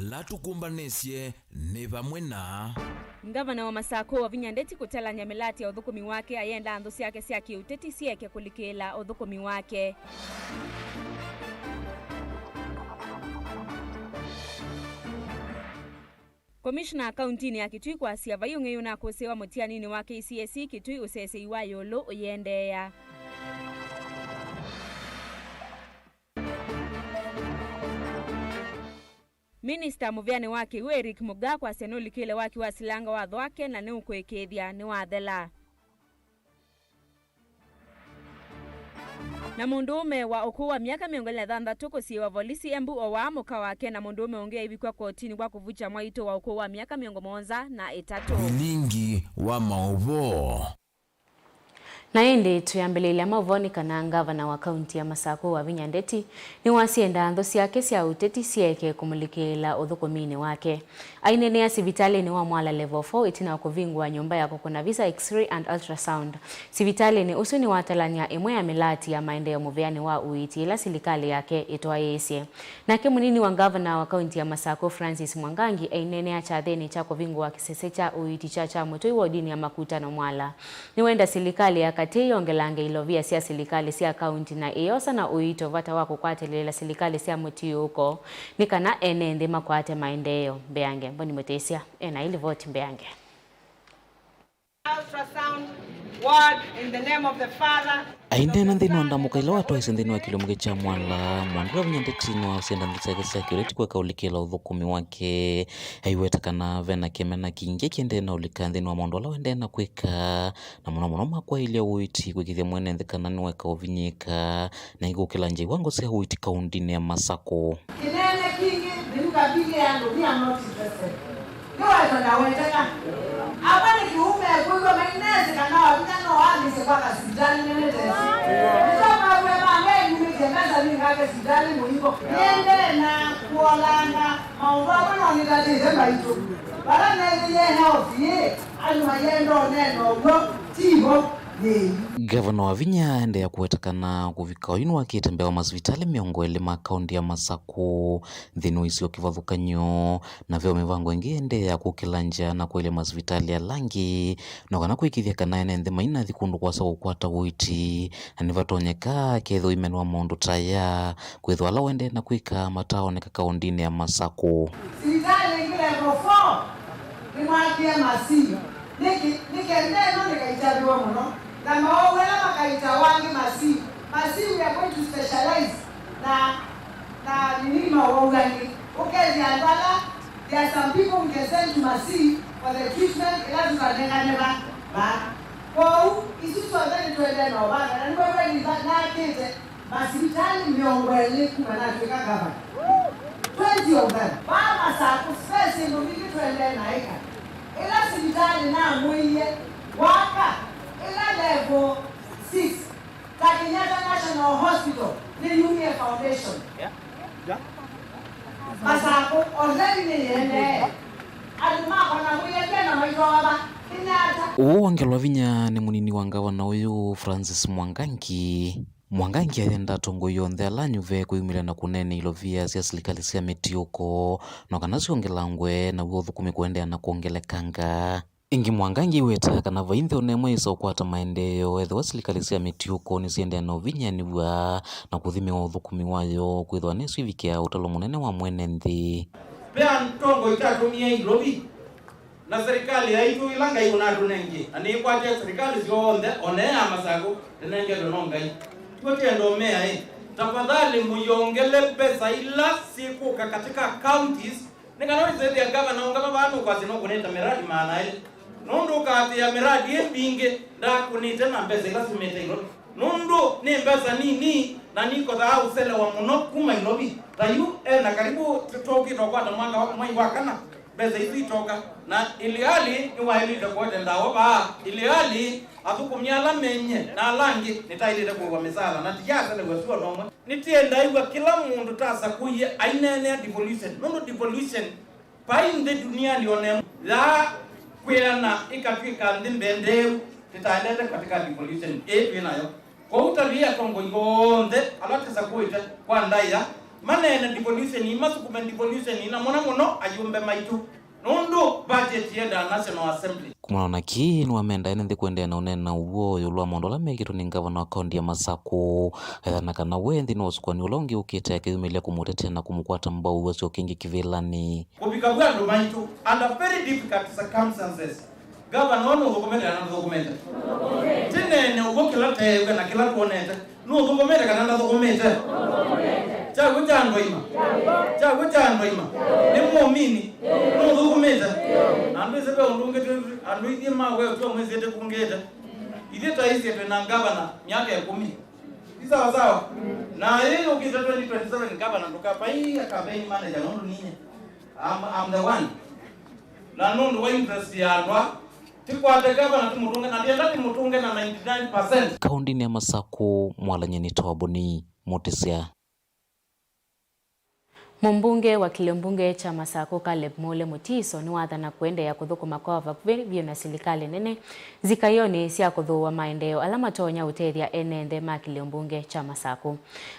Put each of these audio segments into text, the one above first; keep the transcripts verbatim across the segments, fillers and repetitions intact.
Ala tũkũmbanĩsye nĩ vamwe na. Ngavana wa Masakũ Wavinya Ndeti kũtalany'a mĩlati ya ũthũkũmi wake ayenda nthũ syake sya kĩũteti syeke kũlikĩĩla ũthũkũmi wake. Komishna kauntinĩ ya Kitui kwasya vai ũng'ei ũnakũsĩĩwa mũtianinĩ wa K C S E Kitui ũseseĩ wa ĩũlũ ũyĩendeea. Minista mũvĩanĩ wa kĩw'ũ Eric Mugaa kwasya nũlikĩle waki wa silanga watho wake na nĩũkũĩkĩĩthya nĩwathela. Na mũndũũme wa ũkũũ wa myaka mĩongo ĩlĩ na thanthatũ kũsiĩĩwa volisi Embu o waa mũka wake, na mũndũũme ũngĩ aivikwa kotinĩ kwa kũvukya mwaitũ wa ũkũũ wa myaka mĩongo mũonza na ĩtatũ. Vilingi wa maũvoo. Na ĩndĩ twĩambĩlĩlya maũvoo nĩ kana ngavana wa kaunti ya Masakũ Wavinya Ndeti nĩwasyendaa nthũ syake sya ũteti syeke kũmũlikĩĩla ũthũkũminĩ wake. Aineenea sivitalĩnĩ wa Mwala Level four ĩtina wa kũvingũa nyũmba ya kũkũna visa, X-ray and ultrasound. Sivitalĩnĩ ũsu nĩwatalany'a ĩmwe ya mĩlati ya maendeeo mũvĩanĩ wa ũiiti ĩla silikalĩ yake ĩtwaĩĩsye. Nake mũnini wa ngavana wa kaunti ya Masakũ, Francis Mwangangi, aineenea kyathĩnĩ kya kũvingũa kĩsese kya ũiiti kya Kyamũtũi wodinĩ ya Makutano Mwala. Nĩwenda silikalĩ ya katĩ yongelange ilovia sya silikalĩ sya kaunti na ĩyosa na ũiito vata wa kũkwatĩlĩĩla silikalĩ sya mũtiũũko nĩ kana ene nthĩ makwate maendeeo mbeange. Mboni Mũtĩsya ena ĩlivoti mbeange. Ultrasound ward in the name of the Father. Aineena nthĩnĩ wa ndamũka ĩla watwaĩsye nthĩnĩ wa kĩlĩongo kya Mwala, Mwandĩla Vinya Ndeti nĩwasenda nthĩ syake sya kĩũteti kweka ũlikĩla ũthũkũmi wake. Aiweta kana ve na kĩmena kingĩ kĩendee na ũlika nthĩnĩ wa maũndũ ala ũendee na kwĩka, na mũno mũno makwaĩlya ũiiti kwĩkĩthya mwene nthĩ kana nĩweka ũvinyĩĩka na ikũkĩlangya iwango sya ũiiti kaundinĩ ya Masakũ. Kĩnene kingĩ nĩ ukabili ya ndunia not interested. Nĩwetwa ndaweteka. Ava nĩ kĩume kwĩw'a mainesĩ kana Wavinya no ambĩsye kwaka sivitalĩ nene tesi. Nĩtwa mawĩa ma Ngai yumĩtye mbesa ningake sivitalĩ mũingo. Nĩendee na kũolanga maũndũ amwe no nĩtatĩte mbaitũ. Vala methĩie health yĩ, andũ mayenda ũneena ũw'o, ti vo yĩĩ. Ngavana Wavinya aendeea kũweta kana kũvika oyu nĩwakĩte mbee wa masivitalĩ mĩongo ĩlĩ ma kaũndĩ ya Masakũ nthĩnĩ wa isio kĩvathũkany'o, na ve o mĩvango ĩngĩ ĩendee ya kũkĩlangya na kũelya masivitalĩ ala angĩ, no kana kũĩkĩĩthya kana ene nthĩ mainathi kũndũ kũasa kũkwata ũiiti, na nĩvatonyeka kethĩwa ũimena wa maũndũ ta aya, kwĩthĩwa ala ũendee na kwĩka mataoneka kaũndĩnĩ ya Masakũ. Sivitalĩ ĩngĩ level four nĩmwakie Masii. Nĩkĩ? Nĩ kenda ĩno ndĩkaitavĩwe mũno na maũwau ala makaitawa angĩ Masii. Masii we are going to specialize na, na nini maũwau angĩ. Ũkethĩa andũ ala, there are some people we can send to Masii for the treatment ĩla tũtanengane va, va. Kwoou, isu syonthe nĩtũendee na ũvanga, na nĩmwĩw'e nĩva nakĩte masivitalĩ mĩongo ĩlĩ kuma natw'ĩka ngavana. Twenty of them. Vaa Masakũ, ve syĩndũ mbingĩ tũendee na ĩka. Ĩla sivitalĩ namwĩie waka, ĩla level six, ta Kenyatta National Hospital, nĩyumie foundation. Masakũ, already nĩyĩendee. Andũ makwa namwĩie tena maitwawa va, Kenyatta. Ũũ wongelwa vinya nĩ mũnini wa ngavana ũyũ, Francis Mwangangi. Mwangangi ayenda atongoi onthe ala anyuve kwĩyumĩlya na kũneenea ilovia sya silikalĩ sya mĩtiũko, no kana syongelangwe, naw'o ũthũkũmi kũendeea na kwongelekanga. Ĩngĩ Mwangangi aiweta kana vai nthĩ ona ĩmwe yĩsa ũkwata maendeeo ethĩwa silikalĩ sya mĩtiũko nĩsyĩendeea na ũvinyĩanĩw'a na kũthimĩwa ũthũkũmi wayo kwĩthĩwa nĩsyo ivikĩaa ũtalo mũnene wa mwene nthĩ. Ve atongoi tatũmie ilovi. Na serikali yaitũ ĩla Ngai ũnatũnengie, na nĩĩkwatya serikali syonthe, o na ĩĩ ya Masakũ, ĩnengetwe no Ngai. Tw'o twĩenda ũmea ĩ, tafadhali mũyongele mbesa ila syĩkũka katika counties, nĩ kana ũisethĩa ngavana ũngama vaa nũkwasya nũkũnĩte miradi maana elĩ. Nũndũ ũkaatĩĩa miradi ĩ mbingĩ, ndakũnĩte na mbesa ila syumĩte Ilovi. Nũndũ nĩ mbesa nini, na nikothaa ũselewa mũno kuma Ilovi. Ta yu, e na karibu tũkĩte ũkwata mwaka wa, mwai wa kana, mbesa isu itoka. Na iliali nĩwaĩlĩte kũete ndawa vaa. Iliali athũkũmi ala menye na ala angĩ nĩtaĩlĩte kũĩwa mĩsaala, na ti yaselew'a sua nomwe. Nĩtĩendaĩw'a kĩla mũndũ tasakũie aineenea devolution, nũndũ devolution vai nthĩ duniani ona ĩmwe ya kwĩana ĩkatw'ĩka nthĩ mbendeeu tĩtaendete katika devolution ĩĩ twĩ nayo. Kwoou talyai atongoi onthe ala tũsakũĩte kwa ndaĩa, Maneene devolution ii, masukume devolution ii, na mũno mũno ayũmbe maitũ, nũndũ budget yendaa National Assembly. Kumana na kĩĩ, nĩwamenda ene nthĩ kũendeea na ũneena ũw'o ĩũlũ wa maũndũ ala mekĩtwe nĩ ngavana wa kaunti ya Masakũ, ethana kana we nthĩnĩ wa ũsukani ũla ũngĩ ũkĩte akeyumĩlya kũmũtetea na kũmũkwata mbau asyoke ĩngĩ kĩvĩlanĩ. Kũvika vu andũ maitũ under very difficult circumstances. Ngavana ũũ nũthũkũmĩte kana ndũthũkũmĩte? Tĩneene ũw'o kĩla teew'a na kĩla twonete, nũthũkũmĩte kana ndathũkũmĩte? Kyaw'o kya andũ aima, kyaw'o kya andũ aima, nĩ mũmini, nũthũkũmĩte. Na andũ ĩsĩ ve ũndũ ũngĩ twĩ, andũ ithyĩ ma weũ twamwĩsĩte kungĩte. Ithyĩ ta ĩsĩ twĩ na ngavana myaka ĩkũmi. Ti sawa sawa? Na ĩĩ ũkĩte twenty twenty-seven, ngavana ndũkapai a campaign manager nũndũ ninyie. I'm, I'm the one. Na nũndũ wa interest ya andũ aa, tĩkwate ngavana tĩmũtũnge, na ndienda tĩmũtũnge na ninety-nine percent. Kaũndĩnĩ ya Masakũ, mwalany'e nĩ Toboni Mũtĩsya. Mũmbunge wa kĩlĩo mbunge kya Masakũ Caleb Mule Mutiso nĩwathana kũendeea kũthũkũma kwa vakuvĩ vyũ na silikalĩ nene nzikayonĩ sya kũthũũa maendeeo ala matonya ũtethya ene nthĩ ma kĩlĩo mbunge kya Masakũ.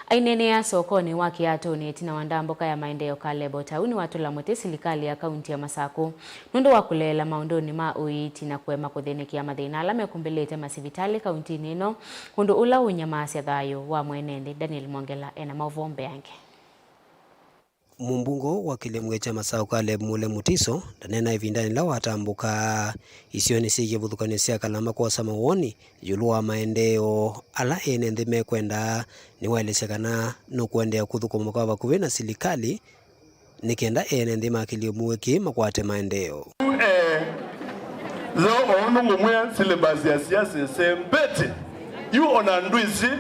Aineenea sokonĩ wa Kĩatũnĩ ĩtina wa ndambũka ya maendeeo, Caleb Otauni watũla mũtĩ silikalĩ ya kaunti ya Masakũ nũndũ wa kũleela maũndũnĩ ma ũiiti na kũema kũthĩnĩkĩa mathĩna ala mekũmbĩlĩte masivitalĩ kauntinĩ ĩno, ũndũ ũla ũnyamaasya thayũ wa mwene nthĩ. Daniel Mwongela ena maũvoo mbeange. Mũmbunge wa kĩlĩo mbunge kya Masakũ Caleb Mule Mutiso ndaneena ĩvindanĩ yĩla watambũkaa isionĩ syĩ kĩvathũkany'o sya Kalama kwosa mawoni ĩũlũ wa maendeeo ala ene nthĩ mekwenda. Nĩwaelesya kana nũkũendeea kũthũkũma kwa vakuvĩ na silikalĩ nĩ kenda ene nthĩ ma kĩlĩo mbunge kĩĩ makwate maendeeo. Eh, yo oũndũ ngũmwĩa, syllabus ya siasa ĩsembete. Yu ona ndwĩsĩ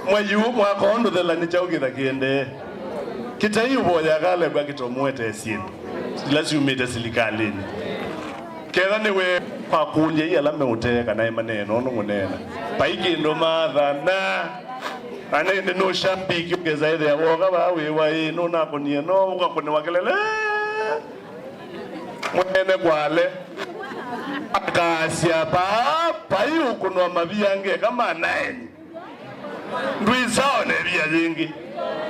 mwei ũũ mwaka ũũ ndũthela nĩ kyaũ kĩtha kĩendee. Kĩtai ũvoya Caleb akĩtomũetee syĩndũ ila syumĩte silikalĩnĩ. Ketha nĩwe kwakũlya ii ala meũtee kana ĩmanee nũndũ ngũneena. Vai kĩndũ mathana. Ana ĩndĩ nũshambiki ũkesa ĩthĩa woka vaa wĩwa ĩ nũnakũnie no ũkakũnĩwa kelele. Mwene Kwale akasya paa pai ũkũnwa mavia ngeka ma naeni. Ndwĩsawa na ĩvia yĩngĩ.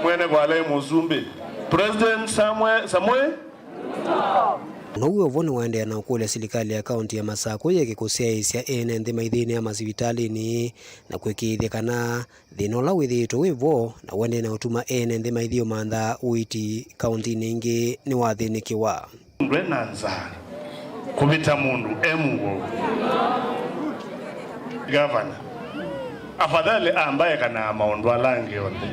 Mwene Kwale mũsumbĩ. President Samuel, Samuel. Ũndũ wĩ o vo nĩwaendeea na ũkũlya silikalĩ ya kaunti ya Masakũ yĩeke kũsyaĩĩsya ene nthĩ maithĩnĩa masivitalĩnĩ na kũĩkĩĩthya kana thĩna ũla wĩthĩĩtwe wĩ vo na ũendee na ũtuma ene nthĩ maithi ũmantha ũiiti kauntinĩ ingĩ nĩwathĩnĩkĩwa. Mũndũ e na nzaa kũvĩta mũndũ e mũwau. Gavana, afadhali ambaye kana maũndũ ala angĩ onthe.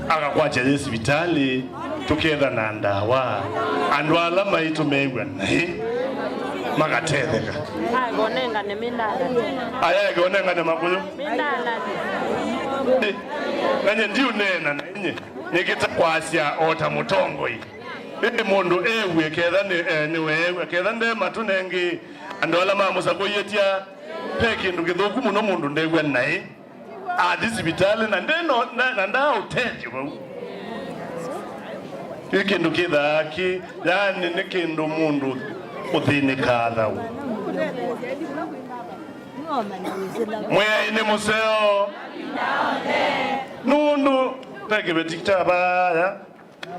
Akakwatya yĩ sivitalĩ, tũketha na ndawa. Andũ ala maitũ meew'a naĩ, makatetheka. Akonengane mindala. Aya akonengane makũyũ. Mindala. Ĩ, nanye ndiũneena na inye, nĩkĩta kwasya o ta mũtongoi. Ĩndĩ mũndũ ew'e, ketha nĩ, eh, nĩweew'a, ketha nde matũ nengĩ, andũ ala mamũsakũie tya, ve kĩndũ kĩthũku mũno mũndũ ndew'a naĩ. Athi sivitalĩ na ndeno, na, na ndaa ũtethyo vau. Kĩ kĩndũ kĩthaa kĩ, yani nĩ kĩndũ mũndũ ũthĩnĩkaa thau. Mwĩai nĩ mũseo. Nũndũ ve kĩveti kya vaya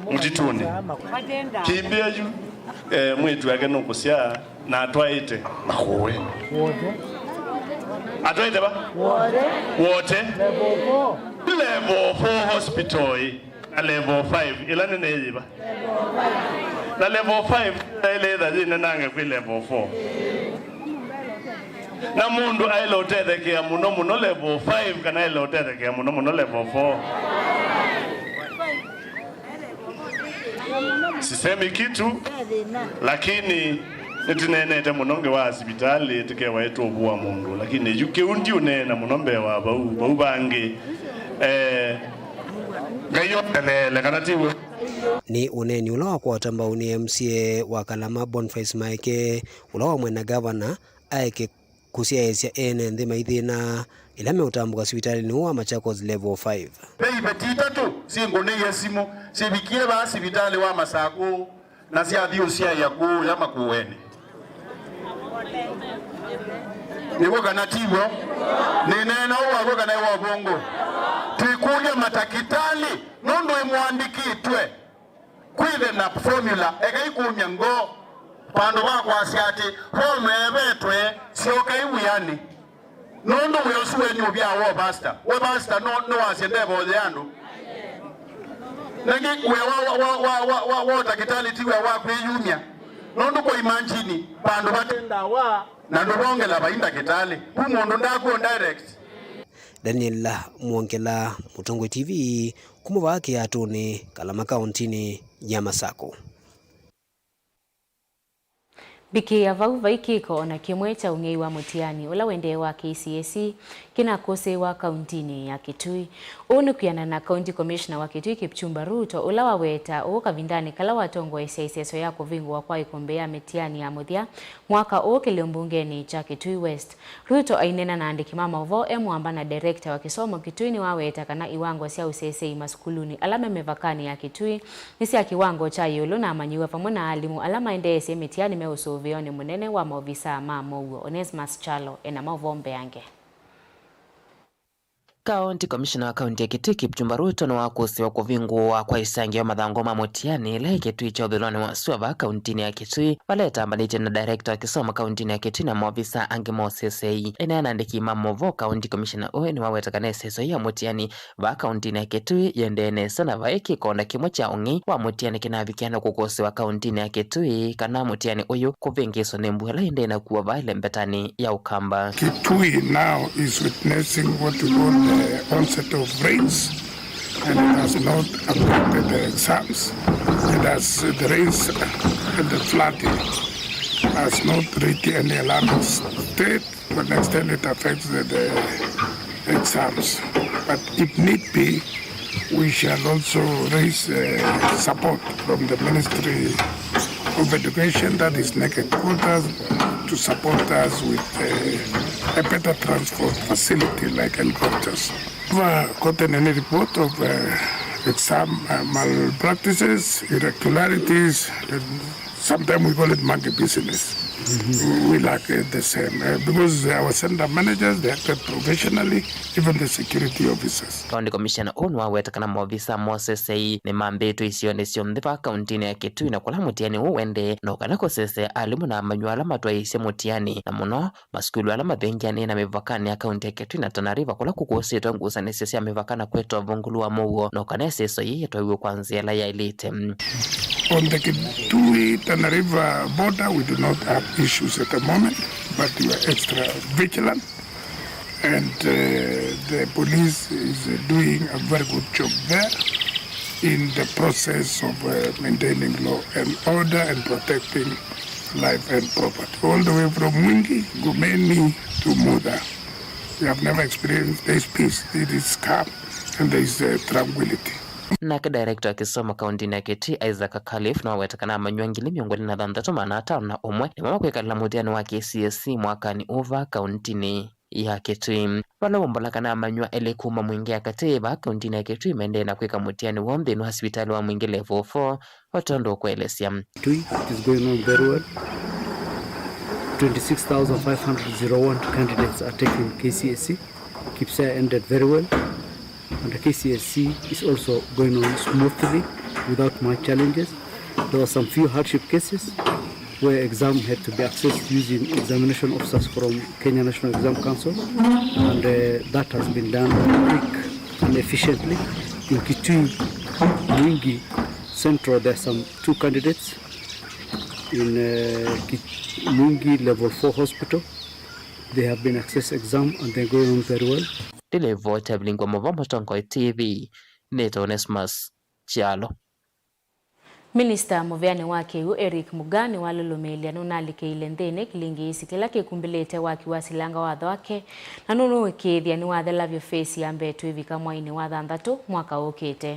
mũtitũnĩ. Kĩmbĩa yu, eh, mwĩĩtu wake nũkũsyaa na atwaĩte Makũũenĩ. Atwaĩte va? Wote. Level four hospital ĩ, na level five ĩla nene yĩva? Na level five ĩla ĩlĩ ĩtha yĩnenange kwĩ level four. Na mũndũ aĩle ũtethekea mũno mũno level five kana aĩle ũtethekea mũno mũno level four? Sisemi kitu, lakini nĩtũneenete mũno nge wa sivitalĩ, tũkewa ĩtũvũa mũndũ, lakini yu kĩu ndiũneena mũno mbee wa vau, vau vangĩ. Eh, Ngai oneleele kana ti we. Nĩ ũneeni ũla wakwata mbau nĩ M C A wa Kalama Boniface Maeke, ũla wamwenda ngavana aeke kũsyaĩĩsya ene nthĩ maithĩna ĩla meũtambũka sivitalĩnĩ ũũ wa Machakos Level five. Ve iveti itatũ syĩngũnĩie simũ syĩvikie vaa sivitalĩ wa Masakũ na syathi ũsyaĩa kũũya Makũũenĩ. Nĩw'o kana ti w'o? Nĩneena ũu wa w'o kana ĩ wa ũvũngũ? Twĩkũlya matakĩtalĩ nũndũ ĩmũandĩkĩtwe. Kwĩthe na formula, ekai kumya ngoo vandũ va kwasya atĩ, "Paul eevetwe, syokai wĩanĩ." Nũndũ wĩa ũsu wenyu ũvyaa wa pastor. We pastor no, nĩwasya ndevoye andũ. Nĩngĩ wĩa wa, wa, wa ũtakĩtalĩ ti wĩa wa kwĩyumya. Nũndũ kwa imanjini, vandũ vate ndawa, na ndũvongela vai ndakĩtalĩ. Vu mũndũ ndakw'o direct. Daniel Mwongela, Mũtongoi T V, kuma vaa Kĩatũnĩ, Kalama, kaũntĩnĩ ya Masakũ. Mbikĩĩa vau, vai kĩko o na kĩmwe kya ũng'ei wa mũtiani ũla ũendee wa K C S E kĩnakũsĩĩwa kauntinĩ ya Kitui. Ũu nĩ kwĩanana na County Commissioner wa Kitui, Kipchumba Ruto, ũla waweta ũu kavindanĩ kala watongoesya ĩseso ya kũvingũwa kwa ĩkũmbĩ ya mĩtiani ya mũthya mwaka ũũ kĩlĩo mbungenĩ kya Kitui West. Ruto aineena na aandĩki ma maũvoo e mũamba na director wa kĩsomo Kitui nĩwaweta kana iwango sya ũseseĩ masukulunĩ ala me mĩvakanĩ ya Kitui nĩ sya kĩwango kya ĩũlũ, na amanyĩw'a vamwe na alimũ ala maendeesye mĩtiani me ũsũvĩonĩ mũnene wa maovisaa ma mũuo. Onesmus Kyalo ena maũvoo mbeange. County Commissioner wa kaunti ya Kitui, Kipchumba Ruto, nĩwakũsĩwa kũvingũwa kwa ĩsangĩo mathangũ ma mũtiani ĩla ĩ Kitui kya ũthũĩlonĩ wa sua vaa kauntinĩ ya Kitui, vala etambanĩtye na director wa kĩsomo kauntinĩ ya Kitui na maovisa angĩ ma ũseseĩ. Eneena na andĩki ma maũvoo, County Commissioner ũyũ nĩwaweta kana ĩseso ya mũtiani vaa kauntinĩ ya Kitui yĩendee nesa, na vai kĩkonda kĩmwe kya ũng'ei wa mũtiani kĩnavikĩa na kũkũsĩwa kauntinĩ ya Kitui, kana mũtiani ũyũ kũvĩngĩĩswa nĩ mbua ĩla ĩendee na kũa vaa ĩlembetanĩ ya Ũkamba. Kitui now is witnessing what we call the onset of rains, and it has not affected the exams. It has, the rains and the flooding has not reached any alarming state. To an extent, it affects the, the exams. But if need be, we shall also raise, uh, support from the Ministry of Education, that is NEC headquarters, to support us with, uh, a better transport facility like helicopters. Never gotten any report of, uh, exam, uh, malpractices, irregularities, and sometimes we call it monkey business. We, we lack, uh, the same, uh, because our center managers, they acted professionally, even the security officers. County Commissioner ũũ nĩwaweta kana maovisa ma ũseseĩ nĩmambĩĩtwe isionĩ syonthe vaa kauntinĩ ya Kitui, na kũla mũtiani ũũ ũendee, no kana kũsesea alimũ na amanyĩw'a ala matwaĩĩsye mũtiani, na mũno masukulu ala mathengeanĩe na mĩvakanĩ ya kaunti ya Kitui na Tana River, kũla kũkũsĩtwe ngusanĩsyo sya mĩvaka na kwĩtwa ũvũngũlu wa mũuo, no kana ĩseso yĩĩ yĩtwaiwe kwa nzĩa ĩla yaĩlĩte. On the Kitui Tana River border, we do not have issues at the moment, but we are extra vigilant, and, uh, the police is, uh, doing a very good job there in the process of, uh, maintaining law and order and protecting life and property, all the way from Mwingi, Ngumeni to Mutha. We have never experienced this peace. It is calm and there is, uh, tranquility. Nake director wa kĩsomo kauntinĩ ya Kitui, Isaac Khalif, nĩwaweta kana amanyĩw'a ngili mĩongo ĩlĩ na thanthatũ maana atano na ũmwe nĩmo makwĩkalĩla mũtiani wa K C S E mwakanĩ ũũ vaa kauntinĩ ya Kitui. Vala wombola kana amanyĩw'a elĩ kuma Mwingi ya katĩ vaa kauntinĩ ya Kitui maendee na kwĩka mũtiani woo nthĩnĩ wa sivitalĩ wa Mwingi Level four, o tondũ ũkũelesya. Kitui, it is going on very well. Twenty-six thousand five hundred zero one candidates are taking K C S E. KPSEA ended very well. And the K C S E is also going on smoothly without much challenges. There were some few hardship cases where exam had to be accessed using examination officers from Kenya National Exam Council, and, uh, that has been done quick and efficiently. In Kitui, Mwingi Central, there are some two candidates. In, uh, Ki-, Mwingi Level four Hospital, they have been accessed exam and they're going on very well. Ndilivoti Avilingwa Mova, Mũtongoi T V, nĩtawa Onesmus Kyalo. Minista mũveanĩ wa kĩw'ũ Eric Mugaa nĩwalũlũmĩĩlya nũnalikĩile nthĩnĩ kĩlingĩĩsi kĩla kĩkumbĩlĩte waki wa silanga watho wake, na nũnũĩkĩĩthya nĩwathela vyũ phase ya mbee twĩvika mwainĩ wa thanthatũ mwaka ũkĩte.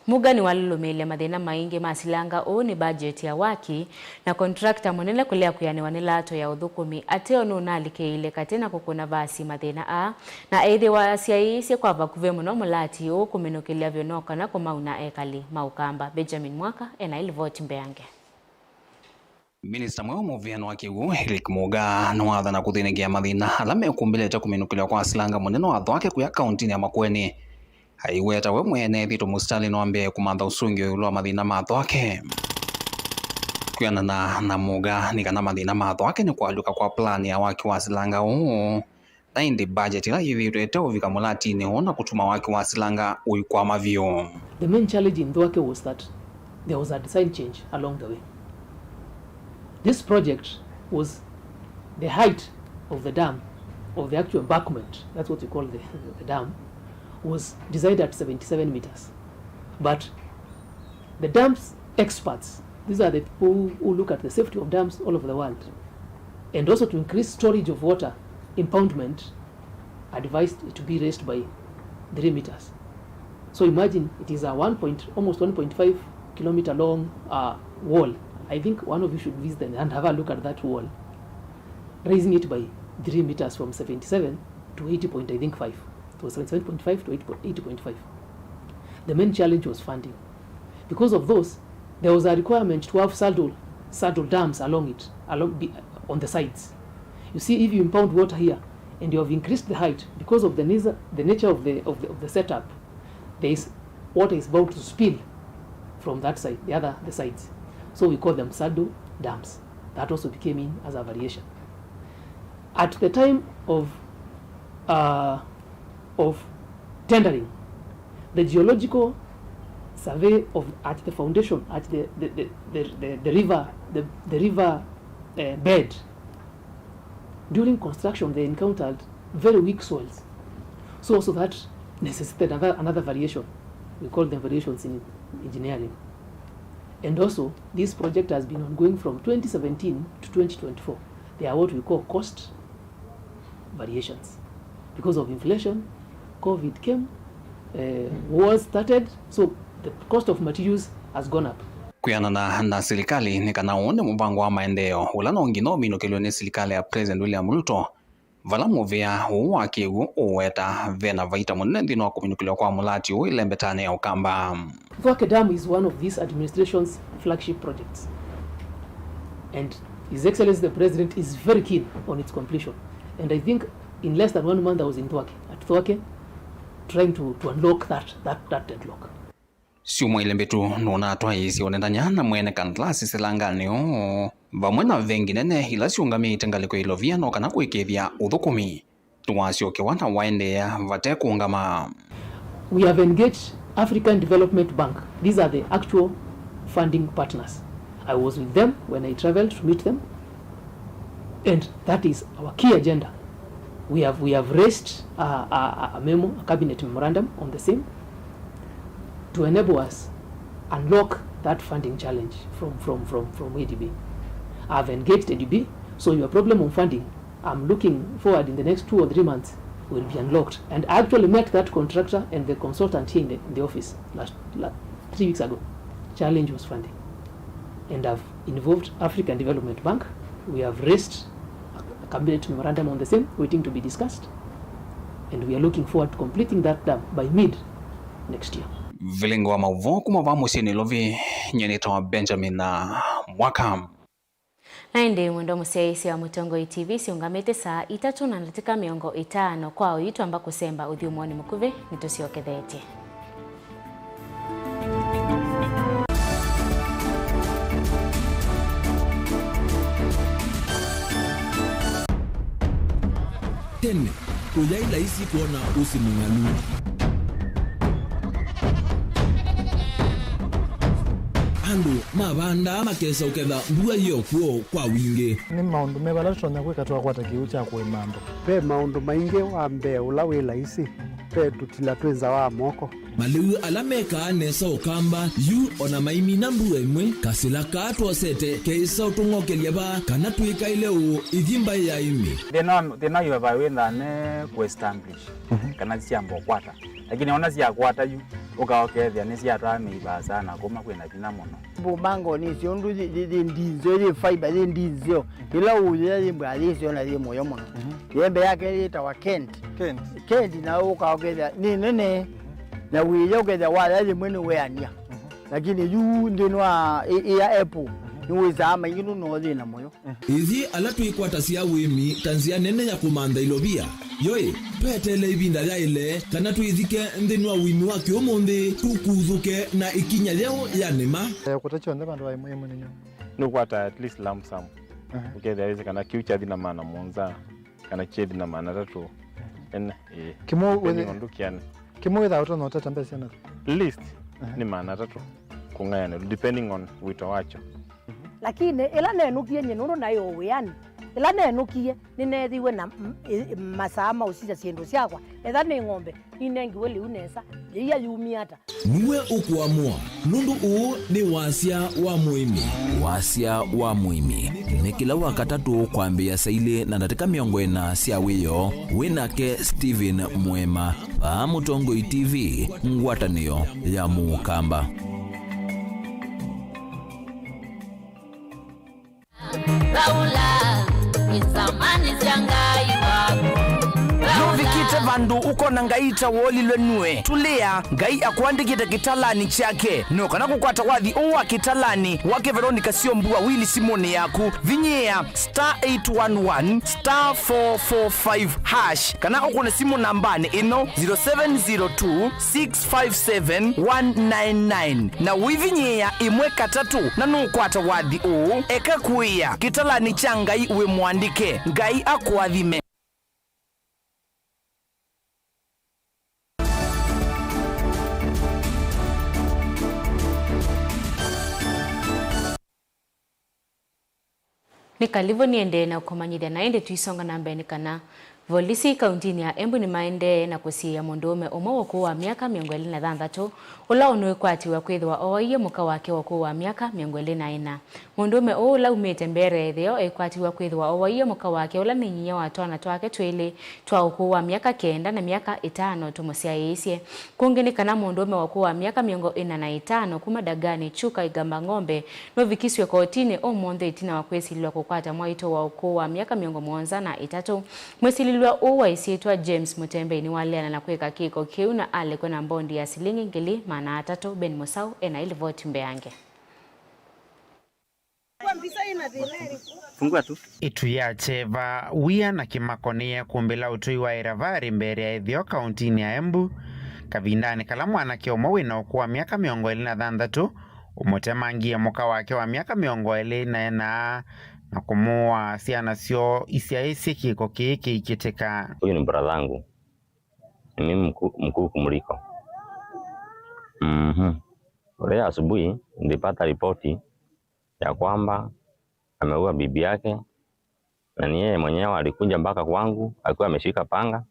Mugaa nĩwalũlũmĩĩlya mathĩna maingĩ ma silanga ũũ nĩ budget ya waki, na contractor mũnene kũlea kwĩanĩwa nĩ lato ya ũthũkũmi ateo nũnalikĩĩile katĩ na kũkũna vasi mathĩna aa, na eĩthĩwa asyaĩĩsye kwa vakuvĩ mũno mũlati ũũ kũminũkĩlya vyũ no kana kũmauna ekali ma Ũkamba. Benjamin Mwaka ena ĩlivoti mbeange. Minista mweũ mũvĩanĩ wa kĩw'ũ, Eric Muga, nĩwathana kũthĩnĩkĩa mathĩna ala mekumbĩlĩte kũminũkĩlwa kwa silanga mũnene wa Thwake kũya kaũntĩnĩ ya Makueni. Aiweta we mwene ethĩtwe mũsitalĩ nĩwambĩĩe kũmantha ũsũngĩo ĩũlũ wa mathĩna ma Thwake. Kwĩanana na Muga, nĩ kana mathĩna ma Thwake nĩ kũalyũka kwa plan ya waki wa silanga ũũ, na ĩndĩ budget ĩla yĩthĩĩtwe ĩteũvika mũlatinĩ ũũ na kũtuma waki wa silanga ũikwama vyũ. The main challenge in Thwake was that there was a design change along the way. This project was the height of the dam, of the actual embankment, that's what we call the, the dam, was designed at seventy-seven meters. But the dams experts, these are the people who, who look at the safety of dams all over the world, and also to increase storage of water, impoundment, advised it to be raised by three meters. So imagine it is a one point, almost one point five kilometer long, uh, wall. I think one of you should visit and have a look at that wall. Raising it by three meters from seventy-seven to eighty point, I think, five. It was seventy-seven point five to eighty point five. The main challenge was funding. Because of those, there was a requirement to have saddle, saddle dams along it, along, be, on the sides. You see, if you impound water here and you have increased the height, because of the nisa-, the nature of the, of the, of the setup, there is, water is bound to spill from that side, the other, the sides. So we call them saddle dams. That also became in as a variation. At the time of, uh, of tendering, the geological survey of, at the foundation, at the, the, the, the, the, the river, the, the river, uh, bed, during construction, they encountered very weak soils. So also that necessitated another, another variation. We call them variations in engineering. And also, this project has been ongoing from twenty seventeen to twenty twenty-four. They are what we call cost variations. Because of inflation, COVID came, uh, wars started, so the cost of materials has gone up. Kwĩanana na silikalĩ, nĩ kana ũũ nĩ mũvango wa maendeeo ũla no nginya ũminũkĩlwe nĩ silikalĩ ya President William Ruto, vala mũvĩa ũũ wa kĩw'ũ ũweta vena vaita mũnene nthĩnĩ wa kũminũkĩlwa kwa mũlati ũũ ĩlembetanĩ ya Ũkamba. Thwake Dam is one of this administration's flagship projects. And His Excellency the President is very keen on its completion. And I think in less than one month I was in Thwake, at Thwake, trying to, to unlock that, that, that deadlock. Syumwa ilĩ mbĩtu nũnatwaĩĩsye ũnendany'a na mwene kandalasi silanganĩ ũũ, vamwe na vengi nene ila syũngamĩĩte ngalĩko ya ilovia no kana kũĩkĩĩthya ũthũkũmi. Nĩwasyokewa na waendeea vate kũũngama. We have engaged African Development Bank. These are the actual funding partners. I was with them when I traveled to meet them. And that is our key agenda. We have, we have raised a, a, a memo, a cabinet memorandum on the same to enable us unlock that funding challenge from, from, from, from A D B. I've engaged A D B, so your problem on funding, I'm looking forward in the next two or three months will be unlocked. And I actually met that contractor and the consultant here in the, in the office last, la-, three weeks ago. Challenge was funding. And I've involved African Development Bank. We have raised a cabinet memorandum on the same, waiting to be discussed. And we are looking forward to completing that dam by mid next year. Vilingi wa maũvoo kuma va mũsyĩ Nairobi, nyie nĩtawa Benjamin na Mwaka. Na ĩndĩ mwendwa mũsyaĩĩsya wa Mũtongoi T V, syũngamĩte saa itatũ na ndatĩka mĩongo ĩtano. Kwa oyu twamba kũsemba ũthyũmũonĩ mũkuvĩ, nĩtũsyokethetye. Tene, kũyaĩ laisi kwona ũsĩ mũng'alu. Andũ mavandaa makesa ũketha mbua yĩ o kw'o kwa wingĩ. Nĩ maũndũ meva ala tũtonya kwĩka twakwata kĩw'ũ kya kũĩma andũ? Ve maũndũ maingĩ. Wa mbee ũla wĩ laisi, ve tũtila twĩ nza wa moko. Malĩu ala mekaa nesa Ũkamba yu o na maimina mbua ĩmwe, kasĩla kaa twosete keĩsa ũtũng'okelya vaa kana twĩkaĩle ũũ ithi mbaĩ ya ĩmĩ. Thĩna wa, thĩna wa highway wĩthaa ne kũ establish, mhm, kana syamba ũkwata. Lakini ona syakwata yu, ũka ũkethĩa nĩsyatwaa mĩi vaasa na kuma kwĩna vinya mũno. Mbumangoni icio ũndũ yĩ, yĩ, yĩ ndinzeo, yĩ fiber, yĩ ndinzeo. Ĩla ũyĩa yĩ mbwa yĩseo na yĩ mũyo mũno. Mhm. Yembe yake yĩtawa Kent. Kent. Kent na ũka ũkethĩa nĩ nene. Na wĩya ũkethĩa waya yĩmwe nĩ weania. Mhm. Lakini yu nthĩnĩ wa ĩ, ĩ ya Apple. Mhm. nĩwĩsaa maingĩ nũndũ no ũthĩna mũyo. Ithyĩ ala twĩkwatasya ũĩmi ta nzĩa nene ya kũmantha ilovia, yo-ĩ, tweteele ĩvinda yaĩle kana twĩthike nthĩnĩ wa ũĩmi wa kĩũmũnthĩ, tũkuthũke na ĩkinya yeũ ya nĩma. Eh, kũta kyonthe vandũ va ĩmwe ĩmwe nĩ nyũmba. Nũkwata at least lump sum. Aha. Ũkethĩa wĩsĩ kana kĩu kyathi na maana mũonza, kana kyethi na maana atatũ. Ene, ĩĩ. Kĩmwe depending wĩthĩ-, on ndũkĩane. Kĩmwe wĩthaa ũtonya ũtata mbesa syana? Least, aha, nĩ maana atatũ kũng'ayanĩlwa, depending on wĩto wakyo. Lakini ĩla nenũkie nyie nũndũ naĩ o wĩanĩ, ĩla nenũkie nĩneethiwe na m-, ĩ-, masaa ma ũsisya syĩndũ syakwa. Etha nĩ ng'ombe, ninengiwe lĩu nesa, yĩia yumie ata? Nue ũkũamũa, nũndũ ũũ nĩ wasya wa mũĩmi. Wasya wa mũĩmi nĩ kĩla Wakatatũ kwambĩĩa saa ilĩ na ndatĩka mĩongo ĩna sya wĩoo. Wĩ nake Stephen Mwema, vaa Mũtongoi T V, ngwatanĩo ya Mũkamba. Laula, nĩsamani sya Ngai waku. Laula. Nũvikĩte vandũ ũkona Ngai ta wolilwe nue? Tũlĩa, Ngai akũandĩkĩte kĩtalanĩ kyake. No kana kũkwata wathi ũũ wa kĩtalanĩ wake Veronica Syombua wili simũnĩ yaku, vinyĩĩa star eight one one star four four five hash, kana ũkũne simũ nambanĩ ĩno, zero seven zero two six five seven one nine nine, na ũivinyĩĩa ĩmwe katatũ na nũkwata wathi ũũ. Eka kũĩa kĩtalanĩ kya Ngai wĩ mũandĩke. Ngai akũathime. Nĩ kalĩvo nĩendee na kũmanyĩthya, na ĩndĩ tũisonga na mbee nĩ kana volisi kauntinĩ ya Embu nĩmaendee na kũsiĩĩa mũndũũme ũmwe wa ũkũũ wa myaka mĩongo ĩlĩ na thanthatũ, ũla ũnũĩkwatiw'a kwĩthĩwa ooaie mũka wake wa ũkũũ wa myaka mĩongo ĩlĩ na ĩna. Mũndũũme ũũ ũla umĩte Mbeere ya ĩtheo ekwatiw'a kwĩthĩwa ooaie mũka wake ũla nĩ nyinyia wa twana twake twĩlĩ twa ũkũũ wa myaka kenda na myaka ĩtano tũmũsyaĩĩsye. Kũngĩ nĩ kana mũndũũme wa ũkũũ wa myaka mĩongo ĩna na ĩtano kuma Dagani, Chuka, Igamba Ng'ombe, nũvikisw'e kotinĩ ũmũnthĩ ĩtina wa kwĩsilĩlwa kũkwata mwaitũ wa ũkũũ wa myaka mĩongo mũonza na ĩtatũ. Mwĩsilĩlw'a ũũ wa ĩsyĩtwa James Mũtembei nĩwaleana na kwĩka kĩko kĩu na alekwe na mbondi ya silingi ngili maana atatũ. Ben Mũsaũ ena ĩlivoti mbeange. Fungua tu. Ĩtu ya kyeva, wia na kĩmako nĩyekũmbĩla ũtũi wa Ĩravarĩ Mbeere ya ĩtheo kauntinĩ ya Embu, kavindanĩ kala mwanake ũmwe wĩ na ũkũũ wa myaka mĩongo ĩlĩ na thanthatũ ũmũtemangie mũka wake wa myaka mĩongo ĩlĩ na ĩna na kũmũaa syana syoo isyaĩĩsye kĩko kĩĩ kĩikĩtĩka. Huyu ni brother yangu. Ni mimi mkuu, mkuu kumliko. Mhm. Leo asubuhi nilipata ripoti ya kwamba ameua bibi yake, na ni yeye mwenyewe alikuja mpaka kwangu akiwa ameshika panga.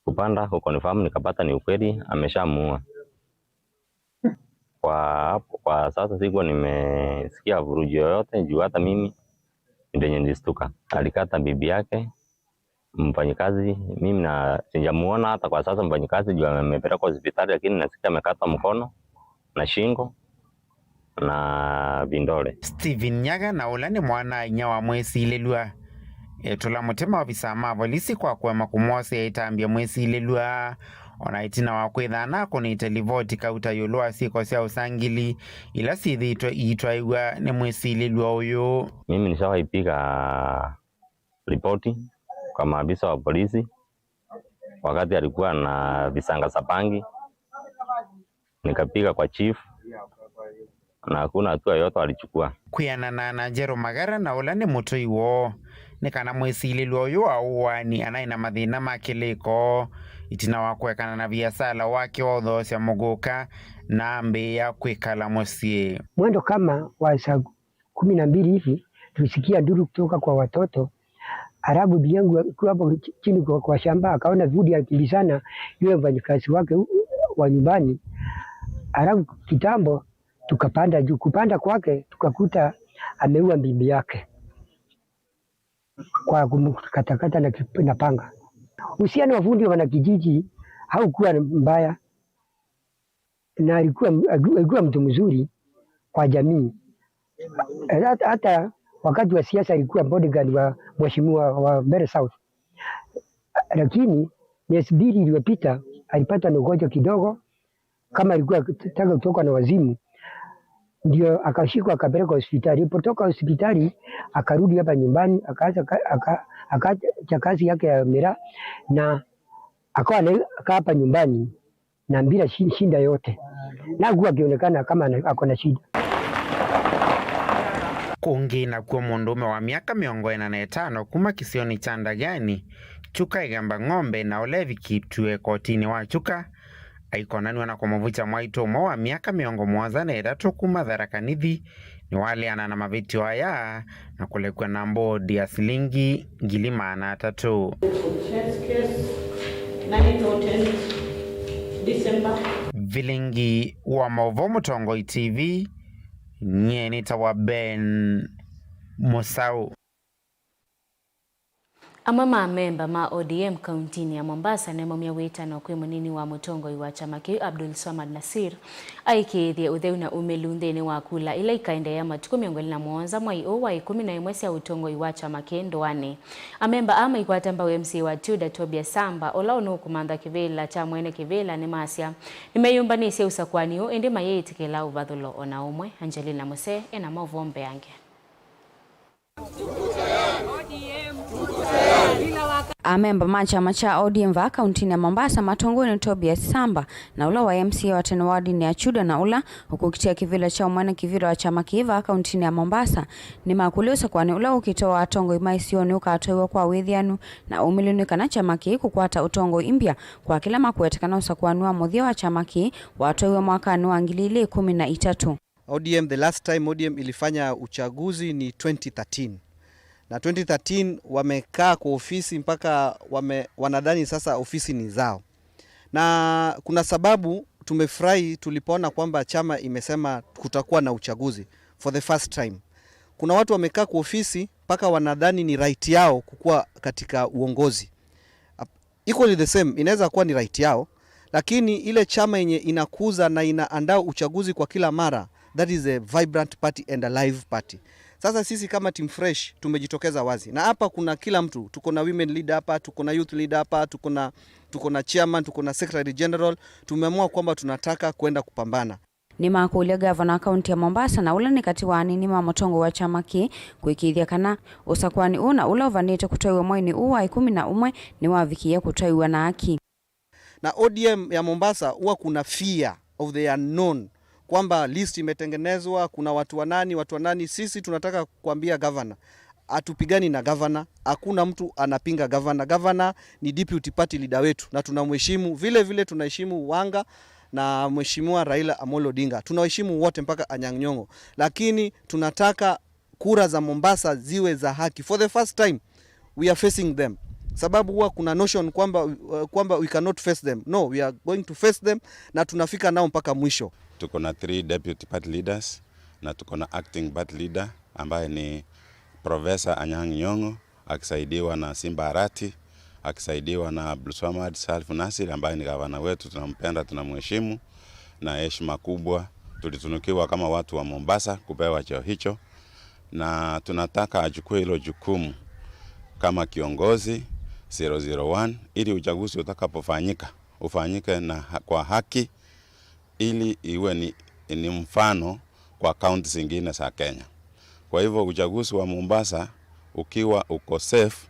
Kupanda kuconfirm, nikapata ni ukweli, ameshamuua. Kwa hapo, kwa sasa sikuwa nimesikia vurugu yoyote, juu hata mimi ndio nilistuka. Alikata bibi yake, mfanyikazi, mimi na sijamuona hata kwa sasa mfanyikazi juu amepelekwa hospitali, lakini nasikia amekatwa mkono na shingo na vindole. Stephen Nyaga, na ũla nĩ mwana-a-inyia wa mwĩsilĩlw'a, etũla mũtĩ maovisaa ma volisi kwa kũema kũmwosea ĩtambya mwĩsilĩlw'a, o na ĩtina wa kwĩthaa nakũnĩte livoti kauta ĩũlũ wa syĩko sya ũsangili ila syĩthĩĩtwe iitwaĩw'a nĩ mwĩsilĩlw'a ũyũ. Mimi nishawahi piga ripoti kwa maafisa wa polisi wakati alikuwa na visanga za bangi, nikapiga kwa chief na hakuna hatua yoyote walichukua. Kwĩanana na Njerũ Magara, na ũla nĩ mũtũi woo, nĩ kana mwĩsilĩlw'a ũyũ wa ũaani anaĩ na mathĩna ma kĩlĩko ĩtina wa kũekana na viasala wake wa ũthoosya mũgũka na ambĩĩa kwĩkala mũsyĩ. Mwendo kama wa saa kumi na mbili hivi, tulisikia nduru kutoka kwa watoto. Halafu bibi yangu akiwa hapo chini kwa, kwa shamba, akaona Vudi akimbizana yule mfanyikazi wake wa nyumbani. Halafu kitambo tukapanda juu. Kupanda kwake tukakuta ameua bibi yake kwa kumkatakata na kip-, na panga. Uhusiano wa Vudi na wanakijiji haukuwa mbaya. Na alikuwa, alikuwa mtu mzuri kwa jamii. Hata, hata wakati wa siasa alikuwa bodyguard wa mheshimiwa wa Mbeere South. Lakini miezi mbili iliyopita alipatwa na ugonjwa kidogo, kama alikuwa akitaka kutoka na wazimu. ndio akashikwa akapelekwa hospitali. Alipotoka hospitali, akarudi hapa nyumbani, akaacha ka-, aka-, akaacha kazi yake ya miraa na akawa anakaa hapa nyumbani na bila shi-, shida yote. Na hakuwa akionekana kama ana-, ako na shida. Kũngĩ nakw'o mũndũũme wa myaka mĩongo ĩna na ĩtano kuma kĩsionĩ kya Ndagĩanĩ, Chuka Igamba Ng'ombe, na ũla evikĩtw'e kotinĩ wa Chuka, aikonanw'a na kũmũvukya mwaitũ ũmwe wa myaka mĩongo mũonza na ĩtatũ kuma Tharaka Nithi, nĩwaleana na mavĩtyo aya na kũlekw'a na mbodi ya silingi ngili maana atatũ. First case, nine oh ten December. Vilingi wa maũvoo Mũtongoi T V, nyie nĩtawa Ben Mũsaũ. Amwe ma amemba ma O D M kauntinĩ ya Mombasa nĩmaumya wĩtano kwĩ mũnini wa mũtongoi wa kyama kĩu, Abdul Swamad Nasir, aĩkĩĩthye ũtheu na umĩlu nthĩnĩ wa kula ila ikaendeea matukũ mĩongo ĩlĩ na mũonza mwai ũũ wa ĩkũmi na ĩmwe sya ũtongoi wa kyama kĩĩ ndũanĩ. Amemba aa maikwata mbau M C A wa Chuda, Tobias Samba, ũla ũnũũkũmantha kĩvĩla kya mwene kĩvĩla, nĩmasya nĩmeyũmbanĩsye ũsakũani ũũ, ĩndĩ mayĩĩtĩkĩla ũvathũlo o na ũmwe. Angelina Mũsee ena maũvoo mbeange. Amemba ma kyama kya O D M vaa kauntinĩ ya Mombasa matongoew'e nĩ Tobias Samba, na ũla waĩ M C A wa tene wa wardinĩ ya Chuda, na ũla ũkũkitĩa kĩvĩla kya ũmwene kĩvĩla wa kyama kĩĩ vaa kauntinĩ ya Mombasa, nĩmakũlya ũsakũani ũla ũkĩte wa atongoi ma isionĩ ũkatwaiwa kwa wĩthĩanu na ũmĩlu nĩ kana kyama kĩĩ kũkwata ũtongoi imbya kwa kĩla makũete kana ũsakũani wa mũthya wa kyama kĩĩ watwaiwe mwakanĩ wa ngili ilĩ ĩkũmi na itatũ. O D M, the last time O D M ilifanya uchaguzi ni twenty thirteen. Na twenty thirteen wamekaa kwa ofisi mpaka wame-, wanadhani sasa ofisi ni zao. Na kuna sababu tumefurahi tulipoona kwamba chama imesema kutakuwa na uchaguzi for the first time. Kuna watu wamekaa kwa ofisi mpaka wanadhani ni right yao kukua katika uongozi. Ap-, equally the same, inaweza kuwa ni right yao, lakini ile chama yenye inakuza na inaandaa uchaguzi kwa kila mara, that is a vibrant party and a live party. Sasa sisi kama Team Fresh tumejitokeza wazi. Na hapa kuna kila mtu, tuko na women leader hapa, tuko na youth leader hapa, tuko na, tuko na chairman, tuko na secretary general. Tumeamua kwamba tunataka kwenda kupambana. Nĩmakũlya ngavana wa kaunti ya Mombasa, na ũla nĩ katĩ wa anini ma mũtongoi wa kyama kĩĩ, kũĩkĩĩthya kana ũsakũani ũũ na ũla ũvanĩte kũtwaiwa mwainĩ ũũ wa ĩkũmi na ũmwe nĩwavikĩie kũtwaiwa na haki. Na O D M ya Mombasa huwa kuna fear of the unknown, kwamba list imetengenezwa, kuna watu wa nani, watu wa nani. Sisi tunataka kuambia gavana, hatupigani na gavana, hakuna mtu anapinga gavana. Gavana ni deputy party leader wetu na tunamheshimu. Vile vile tunaheshimu Wanga na Mheshimiwa Raila Amolo Odinga. Tunawaheshimu wote mpaka Anyang' Nyong'o. Lakini tunataka kura za Mombasa ziwe za haki. For the first time, we are facing them. Sababu huwa kuna notion kwamba, uh, kwamba we cannot face them. No, we are going to face them na tunafika nao mpaka mwisho. Tuko na three deputy party leaders na tuko na acting party leader ambaye ni Professor Anyang' Nyong'o akisaidiwa na Simba Arati, akisaidiwa na Abdulswamad Salif Nasir ambaye ni gavana wetu, tunampenda, tunamheshimu na heshima kubwa tulitunukiwa kama watu wa Mombasa kupewa cheo hicho, na tunataka achukue hilo jukumu kama kiongozi zero zero one, ili uchaguzi utakapofanyika ufanyike na ha-, kwa haki, ili iwe ni, ni mfano kwa kaunti zingine za Kenya. Kwa hivyo uchaguzi wa Mombasa ukiwa uko safe,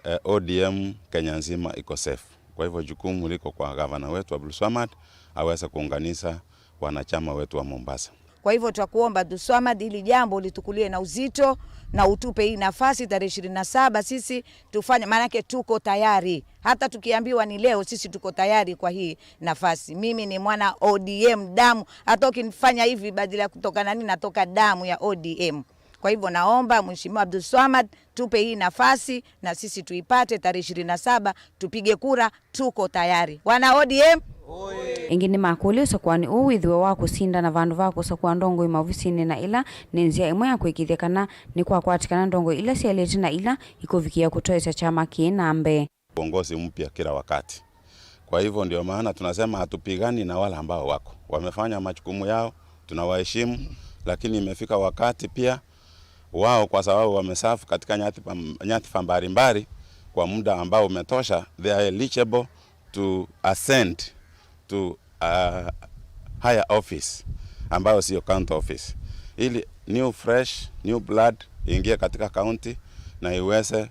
eh, O D M Kenya nzima iko safe. Kwa hivyo jukumu liko kwa gavana wetu Abdulswamad aweze kuunganisha wanachama wetu wa Mombasa. Kwa hivyo twakuomba Abdulswamad, hili jambo ulitukulie na uzito na utupe hii nafasi tarehe ishirini na saba sisi tufanye, maanake tuko tayari. Hata tukiambiwa ni leo, sisi tuko tayari kwa hii nafasi. Mimi ni mwana O D M damu, hata ukinifanya hivi badala ya kutoka nani, natoka damu ya O D M. Kwa hivyo naomba Mheshimiwa Abdulswamad, tupe hii nafasi na sisi tuipate tarehe ishirini na saba, tupige kura, tuko tayari. Wana O D M! Ĩngĩ nĩmakũlya ũsakũani ũũ wĩthĩwe wa kũsinda na vandũ va kũsakũa ndongoi maovisinĩ, na ĩla nĩ nzĩa ĩmwe ya kũĩkĩĩthya kana nĩkwakwatĩkana ndongoi ila syaĩlĩte na ila ikũvikĩa kũtwaĩsya kyama kĩĩ na mbee. Uongozi mpya kila wakati. Kwa hivyo ndio maana tunasema hatupigani na wale ambao wako. Wamefanya majukumu yao, tunawaheshimu, lakini imefika wakati pia wao, kwa sababu wameserve katika nyadhifa, nyadhifa mbalimbali kwa muda ambao umetosha, they are eligible to ascend to a higher office. ambayo sio county office, ili new fresh, new blood iingie katika county na iweze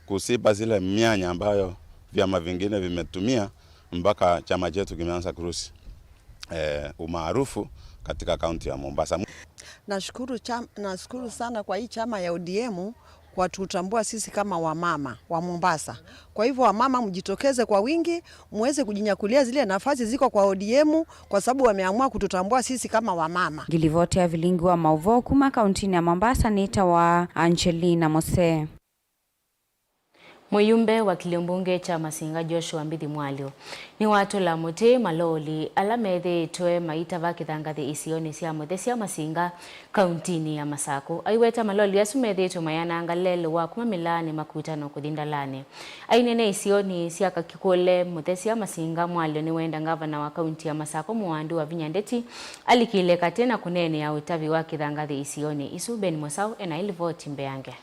kuziba zile mianya ambayo vyama vingine vimetumia mpaka chama chetu kimeanza kurusi eh, umaarufu katika kaunti ya Mombasa. Nashukuru cham-, nashukuru sana kwa hii chama ya O D M kwa kututambua sisi kama wamama wa Mombasa. Kwa hivyo wamama, mjitokeze kwa wingi, muweze kujinyakulia zile nafasi ziko kwa O D M kwa sababu wameamua kututambua sisi kama wamama. Ngilivoti ya vilingi wa mauvoo kuma kauntinĩ ya Mombasa nĩtawa Angelina Mose. Mũyumbe wa kĩlio mbunge kya Masinga Joshua Mbithi Mwalyo nĩwatũla mũtĩ maloli ala methĩĩtwe maitava kĩthangathĩ isionĩ sya Mũthesya Masinga, kauntinĩ ya Masakũ. Aiweta maloli asu methĩĩtwe mayananga lelũ wa kuma mĩlaanĩ makutano kũthi ndalanĩ. Ainene isionĩ sya Kakĩkũle, Mũthesya Masinga Mwalyo nĩwenda ngavana wa kaunti ya Masakũ Mũwandu Wavinya Ndeti alikĩle katĩ na kũneenea ũtavi wa kĩthangathĩ isionĩ isu. Ben Mũsaũ ena ilivoti mbeange.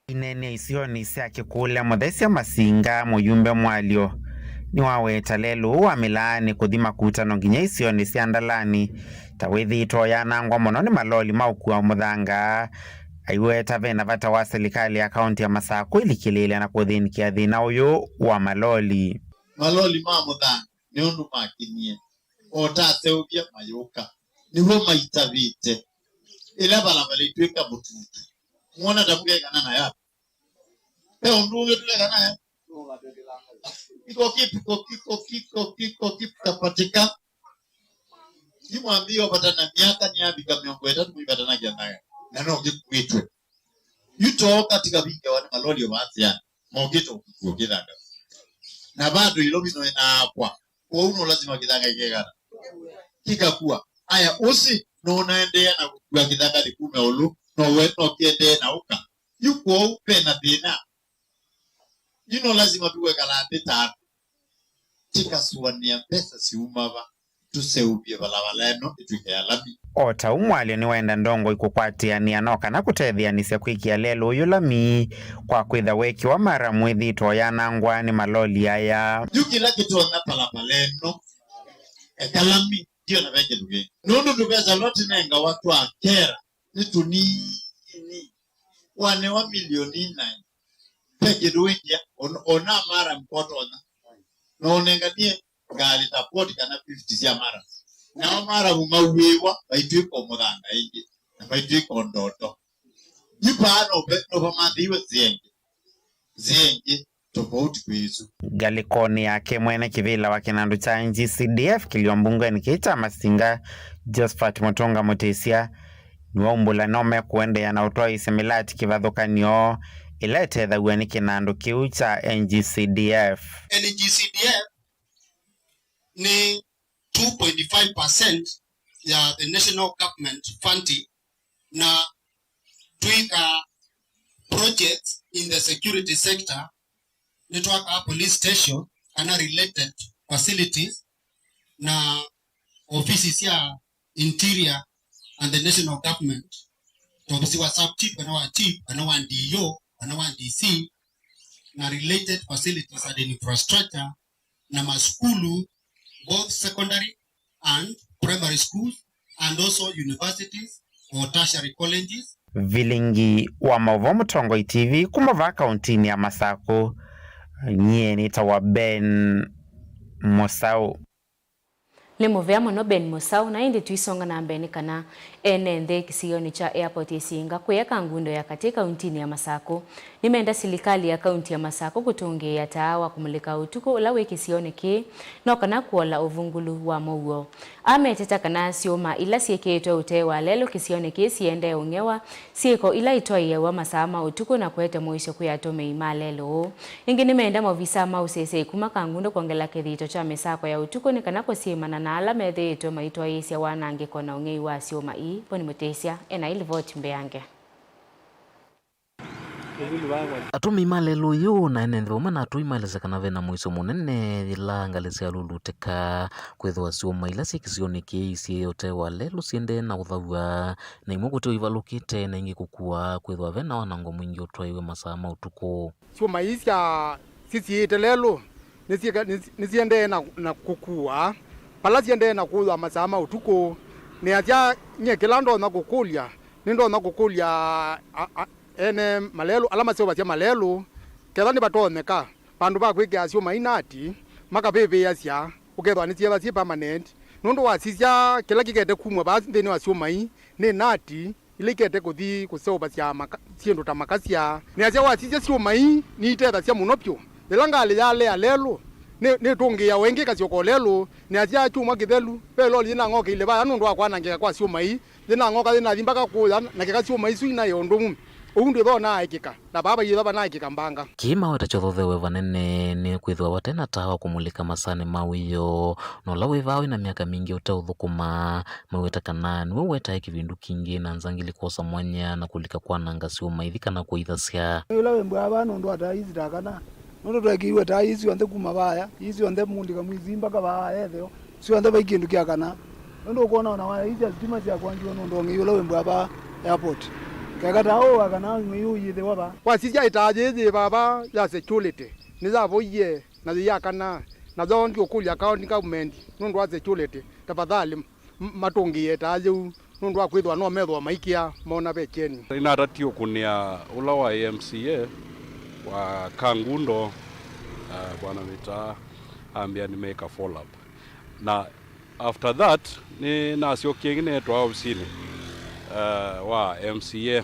Ineenea isionĩ sya Kĩkũle, Mũthesya Masinga, mũyumbe Mwalyo nĩwaweta lelũ ũũ wa mĩlaanĩ kũthi makutano nginya isionĩ sya ndalanĩ, ta wĩthĩĩtwe ũyanangwa mũno nĩ maloli ma ũkua mũthanga. Aiweta vena vata wa silikalĩ ya kaunti ya Masakũ ĩlikĩlĩĩle na kũthĩnĩkĩa thĩna ũyũ wa maloli. Maloli ma mũthanga nĩ ũndũ makinie, o ta aseũvya mayũka, nĩw'o maitavĩte. Ĩla valava ĩtw'ĩka mũtutu, mwona ta mũkekana nayo? Ve ũndũ ũngĩ tũkekana nayo? Iko kipi, iko kipi, iko kipi, iko kipi, iko kipi kapatika? Imwambie ũvatana myaka nĩyavika mĩongo ĩtatũ mũivatana kĩthanga, na no kĩkuĩtwe. Yu too katika vingi wa maloli wa asiana mokĩte ũkũkua kĩthanga. Na bado ilo vino inaakwa. Kwoou no lazima kĩthanga kĩkekana kĩkakua. Aya, ũsi no ũnaendeea na kũkua kĩthanga likume ũlu, no we no kĩendee na ũka. Yu kwoou ve na thĩna. Yu no lazima tũkwekala nthĩ ta andũ, tĩkasũanĩa mbesa siuma va, tũseũvye valavala ĩno ĩtw'ĩke ya lami. O ta ũu Mwalyo nĩwenda ndongoi kũkwatĩanĩa no kana kũtetheanĩsya kwĩkĩa lelũ ũyũ lami kwa kwĩtha weekĩwa maramu wĩthĩĩtwe ũyanangwa nĩ maloli aya. Yu kĩla kĩtonya valavala ĩno eka lami, ndiona ve kĩndũ kĩngĩ. Nũndũ tũvesa tũla tũnengawa twa kera nĩ tũnini. Wanewa milioni nine. Ve kĩndũ wĩkĩa, on-, ona mara mkotonya. Na ũnenganie ngalĩ ta forty kana fifty sya mara. Nao mara mauĩwa, vaitw'ĩka mũthanga ĩngĩ, na vaitw'ĩka ndoto. Yu paa no ve-, no vamathĩiwe nzĩa ĩngĩ. Nzĩa ĩngĩ tofauti kwĩ ĩsu. Ngalĩkonĩ yake, mwene kĩvĩla wa kĩnandũ kya N G C D F kĩlio mbungenĩ kĩĩ kya Masinga, Josephat Mũtũnga Mũtĩsya, nĩwaumbũla no mekũendeea na ũtwaĩĩsya mĩlati kĩvathũkany'o ĩla ĩtethaw'a nĩ kĩnandũ kĩu kya N G C D F. N G C D F nĩ two point five percent ya the national government funding, na twĩkaa projects in the security sector, nĩtwakaa police station kana related facilities, na ofisi sya interior and the national government, ta ofisi wa sub chief kana wa chief kana wa D O kana wa D C, na related facilities and infrastructure, na masukulu, both secondary and primary schools, and also universities or tertiary colleges. Vilingi wa maũvoo Mũtongoi T V kuma vaa kauntinĩ ya Masakũ, nyie nĩtawa Ben Mũsaũ. Nĩ mũvea mũno Ben Mũsaũ, na ĩndĩ tũisonga na mbee nĩ kana ene nthĩ kĩsionĩ kya Airport Isinga kũya Kangundo ya katĩ kauntinĩ ya Masakũ nĩmenda silikalĩ ya kaunti ya Masakũ kũtũngĩĩa taa wa kũmulĩka ũtukũ ũla wĩ kĩsionĩ kĩĩ, no kana kũola ũvungulu wa mũuo. Ameteta kana syũma ila syĩkĩĩtwe ũtee wa lelũ kĩsionĩ kĩĩ siendee ũng'ewa, syĩko ila itwaĩawa masaa ma ũtukũ na kũete mũisyo kwĩ atũmĩi ma lelũ ũũ. Ĩngĩ nĩmeenda maovisaa ma ũseseĩ kuma Kangundo kwongela kĩthito kya mĩsako ya ũtukũ nĩ kana kũsyĩmana na ala methĩĩtwe maitwaĩĩsya wanangĩko na ũng'ei wa syũma ii. Boni Mũtĩsya ena ilivoti mbeange. Atũmĩi ma lelũ ũyũ na ene nthĩ vamwe na atũi maelesya kana ve na mũisyo mũnene yĩla ngalĩ syalulutĩka, kwĩthĩwa syũma ila syĩ kĩsionĩ kĩĩ syĩ ũtee wa lelũ siendee na ũthaw'a, na imwe kũteo ivalũkĩte na ingĩ kũkua, kwĩthĩwa ve na wanango mwingĩ ũtwaĩwe masaa ma ũtukũ. Syũma ii sya sisiĩĩte lelũ nĩsyĩka-, nĩsy-, nĩsiendee na, na kũkua. Vala siendee na kũthwa masaa ma ũtukũ, Nĩasya, nyie kĩla ndonya kũkũlya, nĩndonya kũkũlya a, a, ene malelũ ala maseũvasya malelũ, ketha nĩvatonyeka vandũ va kwĩkĩa syũma ii nati, makavĩvĩĩasya, ũkethwa nĩsyĩva syĩ permanent, nũndũ wasisya kĩla kĩkete kumw'a vaa nthĩnĩ wa syũma ii nĩ nati, ila ikete kũthi kũseũvasya maka-, syĩndũ ta makasya. Nĩasya wasisya syũma ii niitethasya mũno vyũ. Yĩla ngalĩ yalea lelũ, nĩ, nĩtũngĩĩawa ĩngĩ ĩkasyoka o lelũ. Nĩasya kyumwa kĩthelu, ve loli yĩnang'okeile vaya nũndũ wa kwanangĩka kwa syũma ii, yĩnang'oka yĩnathi mbaka kũya, na kĩka syũma isu inaĩ o ũndũ ũmwe. Ũu ndwĩthwa naaĩkĩka, na vaa vaiyĩthwa vanaĩkĩka mbanga. Kĩĩ maweta kyothothewe vanene nĩ kwĩthĩwa vate na taa wa kũmulĩka masanĩ ma wĩoo, na ũla wĩ vaa wĩ na myaka mingĩ ũteũthũkũma. Maweta kana nĩwe ũwetae kĩvindu kingĩ na nzangili kwosa mwanya na kũlika kwananga syũma ithi kana kũithasya. Nĩ ũla wĩmbũaa vaa nũndũ wa taa ii sitakana. Nũndũ tweekĩiwe taa ii syonthe kuma vaya, ii syonthe mũndĩka mwisi ii mbaka vaa etheo, syonthe vai kĩndũ kya kana. Nũndũ ũkwona ona waya ii sya sitima syakwangĩwe nũndũ wa ng'ei ũla wĩmbũaa vaa airport. Keka taa ũũ wa kana ng'ei ũũ yĩthĩwa vaa. Wasisya ĩtaa yĩĩ yĩ vaa vaa ya security, nĩyavoie na yĩyakana, na yoondi ũkũlya county government nũndũ wa security, tafadhali m-, matũngĩĩe taa yĩu, nũndũ wa kwĩthĩwa no methĩwa maikĩa mona ve kyeni. Nĩnatatie ũkũnĩa ũla wa M C A wa Kangundo, uh, Bwana Mita, ambĩa nĩmeka follow up. Na after that, nĩnasyokie ĩngĩ neetwaa ovisinĩ, uh, wa M C A.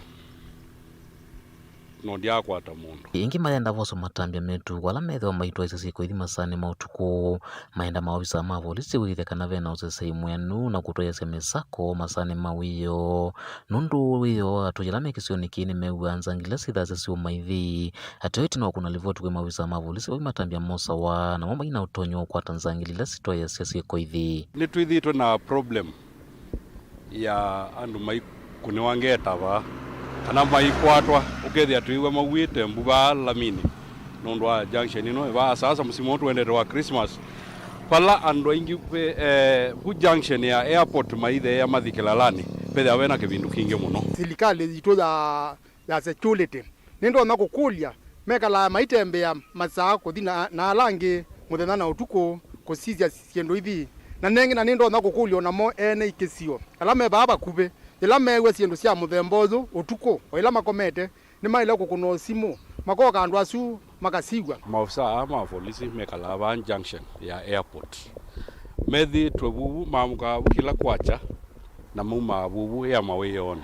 No ndyakwata mũndũ. Ĩngĩ mayenda voso matambya metu ala methĩwa maitwaisya syĩko ithi masanĩ ma ũtukũ. Mayenda maovisa ma volisi wĩthya kana vena ũsesei mwĩanu na kũtwaĩasya mĩsako masanĩ ma wĩoo. Nũndũ wĩoo, atũi ala me kĩsionĩ kĩĩ nĩmew'aa nzangili ila sithasya syũma ithi. Ateo ĩtina wa kũna livoti kwĩ maovisa ma volisi vau matambya mosawa, namo mai na ũtonyi wa kũkwata nzangili ila sitwaĩasya syĩko ithi. Nĩtwĩthĩĩtwe na problem ya andũ maikũnĩwa ngeta vaa, kana maikwatwa, ũkethĩa twĩw'a mauĩte mbu vaa laminĩ nũndũ wa junction ĩno ĩvaa sasa msimu ũũ tũendete wa Christmas, vala andũ aingĩ ve, eh, vu junction ya airport maitheea mathi kĩlalanĩ, vethĩawa vena kĩvindu kingĩ mũno. Silikalĩ yitũ ya ya security. Nĩndonya kũkũlya, mekalaa maitembea masaa kũthi na, na ala angĩ mũthenya na ũtukũ kũsisya syĩndũ ithi? Na nengĩ, na nĩndonya kũkũlya o namo ene ikĩsio ala me vaa vakuvĩ, yĩla meew'a syĩndũ sya mũthemba ũyũ ũtukũ, o yĩla makomete, nĩmaĩle kũkũna o simũ, makoka andũ asu makasiw'a. Maofisa aa ma volisi mekalaa vaa junction ya airport. Methĩĩtwe vuvu, maamũkaa vu kĩla kwakya, na maumaa vuvu ya mawĩoonĩ.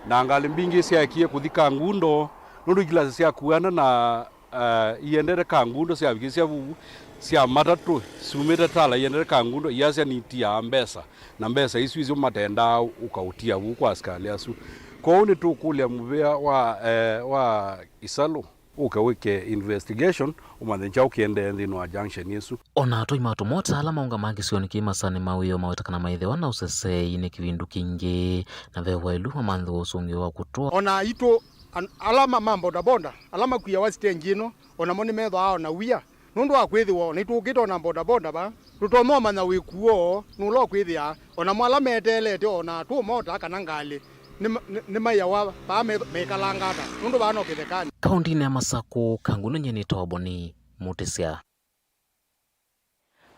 Na ngalĩ mbingĩ syaekie kũthi Kangundo, nũndũ ikilasĩ syakuana na, eh, iendete Kangundo, syavikĩsya vuvu, sya matatũ, syumĩte Tala iendete Kangundo, iyasya nitiaa mbesa, na mbesa isu isyo matendaa ũkaũtia vuvu kwa asikalĩ asu. Kwoou nĩtũkũlya mũvĩa wa, eh, wa Isalũ ũke wĩke investigation, ũmanye kyaũ kĩendee nthĩnĩ wa junction ĩsu. O na atũi ma tũmota ala maũngamaa kĩsionĩ kĩĩ masanĩ ma wĩoo maweta kana maĩthĩwa na ũsesei nĩ kĩvindu kingĩ, na ve waĩlu mamanthĩwe ũsũngĩo wa kũtũa. O na aitũ an-, ala ma, ma bodaboda, ala makuawa sitenji ĩno, o namo nĩmethĩawa o na wia, nũndũ wa kwĩthĩwa o na itũkĩte o na bodaboda vaa, tũtonya ũmanya wĩku woo nũla ũkwĩthĩa, o namo ala meteelete o na tũmota kana ngalĩ, nĩma-, nĩ-, nĩmaĩawa vaa me-, mekalanga ata, nũndũ vaa no kĩthekanĩ. Kaũndĩnĩ ya Masakũ, Kangundo nyie nĩtawa Boni Mũtĩsya.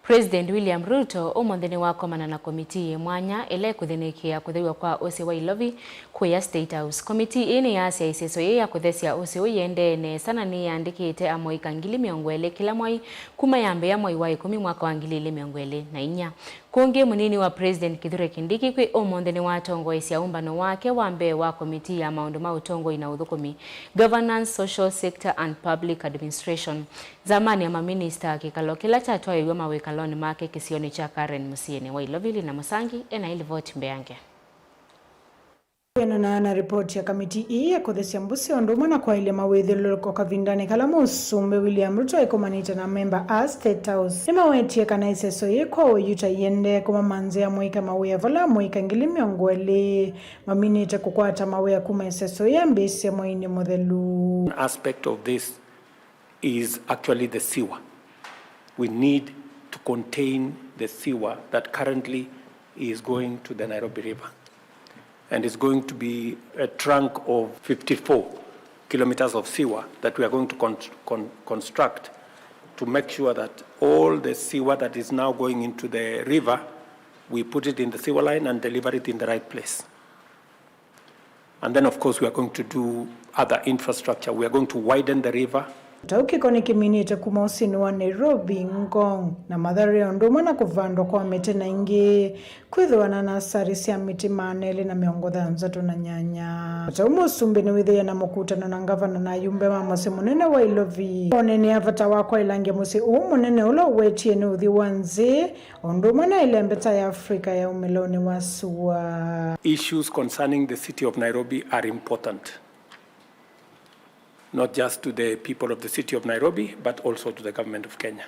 President William Ruto ũmũnthĩ nĩwakomana na komitii yĩ mwanya ĩla ĩkũthĩnĩkĩa kũthew'a kwa ũsĩ wa ilovi kũya State House. Komitii ĩĩ nĩyaasya ĩseso yĩĩ ya kũthesya ũsĩ ũũ yĩendee nesa na nĩyĩandĩkĩte amũika ngili mĩongo ĩlĩ kĩla mwai kuma yambĩĩa mwai wa ĩkũmi mwaka wa ngili ilĩ mĩongo ĩlĩ na inya. Kũngĩ, mũnini wa President Kithure Kindiki kwĩ ũmũnthĩ nĩwatongoesya ũmbano wake wa mbee wa komitii ya maũndũ ma ũtongoi na ũthũkũmi, Governance, Social Sector and Public Administration. Nzamanĩ ya maminista, kĩkalo kĩla kyatwaĩw'e mawĩkalonĩ make kĩsionĩ kya Karen mũsyĩnĩ wa Ilovili na Mũsangi ena ĩlivoti mbeange. Kwĩanana na ripoti ya kamiti ii ya kũthesya mbũsĩ, ũndũ ũmwe na kwaĩlya mawĩthyũlũlũko kavindanĩ kala Mũsumbĩ William Ruto aikomanĩte na amemba a State House, nĩmawetie kana ĩseso yĩĩ kwa ũyu ta iendee kũmamanthĩa mũika mawĩa vala amũika ngili mĩongo ĩlĩ maminĩte kũkwata mawĩa kuma ĩseso yĩĩ yambĩĩsye mweinĩ mũthelu. One aspect of this is actually the sewer. We need to contain the sewer that currently is going to the Nairobi River. And it's going to be a trunk of fifty-four kilometers of sewer that we are going to con-, con-, construct to make sure that all the sewer that is now going into the river We put it in the sewer line and deliver it in the right place. And then, of course, we are going to do other infrastructure. We are going to widen the river. Kĩu kĩko nĩkĩminĩte kuma ũsĩnĩ wa Nairobi, Ngong, na Mathare, ũndũ ũmwe na kũvandwa kwa mĩtĩ na ingĩ, kwĩthĩwa na nasarĩ sya mĩtĩ maana elĩ na mĩongo thanthatũ na nyanya. Kĩu mũsumbĩ nĩwĩthĩie na mũkutano na ngavana na ayumbe ma mũsyĩ mũnene wa Ilovi. Onenea vata wa kwaĩlangya mũsyĩ ũũ mũnene ũla ũwetie nĩ ũthyũ wa nzĩ, o ũndũ ũmwe na ĩlembeta ya Africa ya ũmĩlonĩ wa sua. Issues concerning the city of Nairobi are important, not just to the people of the city of Nairobi, but also to the government of Kenya,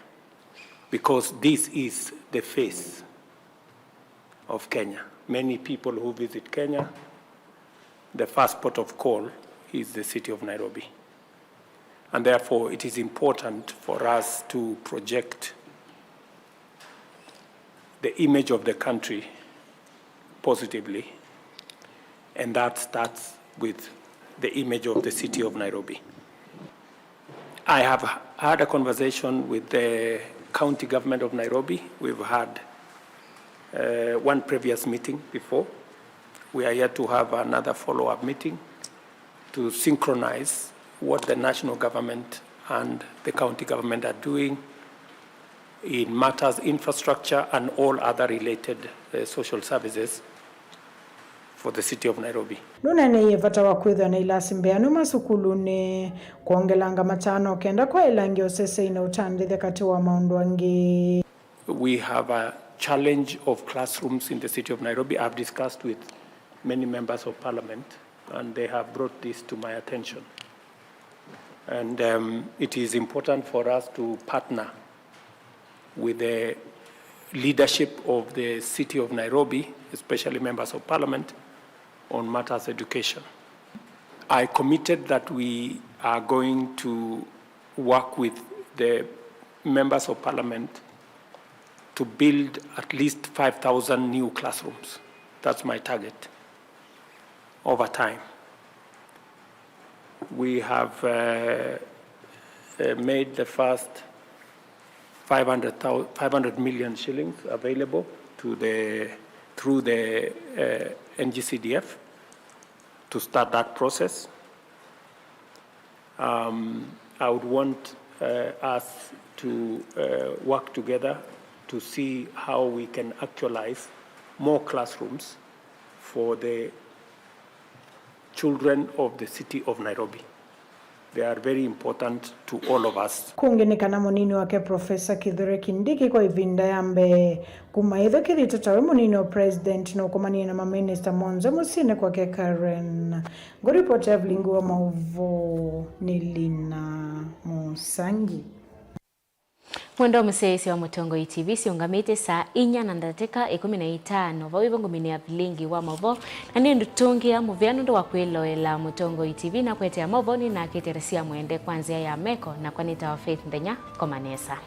because this is the face of Kenya. Many people who visit Kenya, the first port of call is the city of Nairobi. And therefore, it is important for us to project the image of the country positively, and that starts with the image of the city of Nairobi. I have had a conversation with the county government of Nairobi. We've had, uh, one previous meeting before. We are yet to have another follow-up meeting to synchronize what the national government and the county government are doing in matters infrastructure and all other related, uh, social services for the city of Nairobi. Nũneeneie vata wa kwĩthĩwa na ilasi mbeanu masukulunĩ, kwongelanga matano kenda kwaĩlangya ũsesei na ũtandĩthya katĩ wa maũndũ angĩ. We have a challenge of classrooms in the city of Nairobi. I've discussed with many members of parliament and they have brought this to my attention. And, um, it is important for us to partner with the leadership of the city of Nairobi, especially members of parliament, on matters education. I committed that we are going to work with the members of parliament to build at least five thousand new classrooms. That's my target over time. We have, uh, uh, made the first five hundred thousand, five hundred million shillings available to the, through the, uh, N G C D F to start that process. Um, I would want, uh, us to, uh, work together to see how we can actualize more classrooms for the children of the city of Nairobi. They are very important to all of us. Kũngĩ nĩ kana mũnini wake Profesa Kithure Kindiki kwa ĩvinda ya mbee kuma ĩtho kĩthĩte tawe mũnini wa president nũkomanie na maminista monthe mũsyĩnĩ kwake Karen. Ngũripoti Evelyn Ngua, maũvoo nĩ Lina Mũsangi. Mwendwa mũsyaĩĩsya wa Mũtongoi T V, siũngamĩte saa inya na ndatĩka ĩkũmi na itano. Vau ĩvo ngũminĩa vilingi wa maũvoo, na nĩ ũndũ tũngĩa mũvea nũndũ wa kwĩloela Mũtongoi T V na kwetea maũvoo nĩ nakĩte Teresia Mwende kwa nzĩa ya meko, nakwa nĩtawa Faith Nthenya. Koma nesa.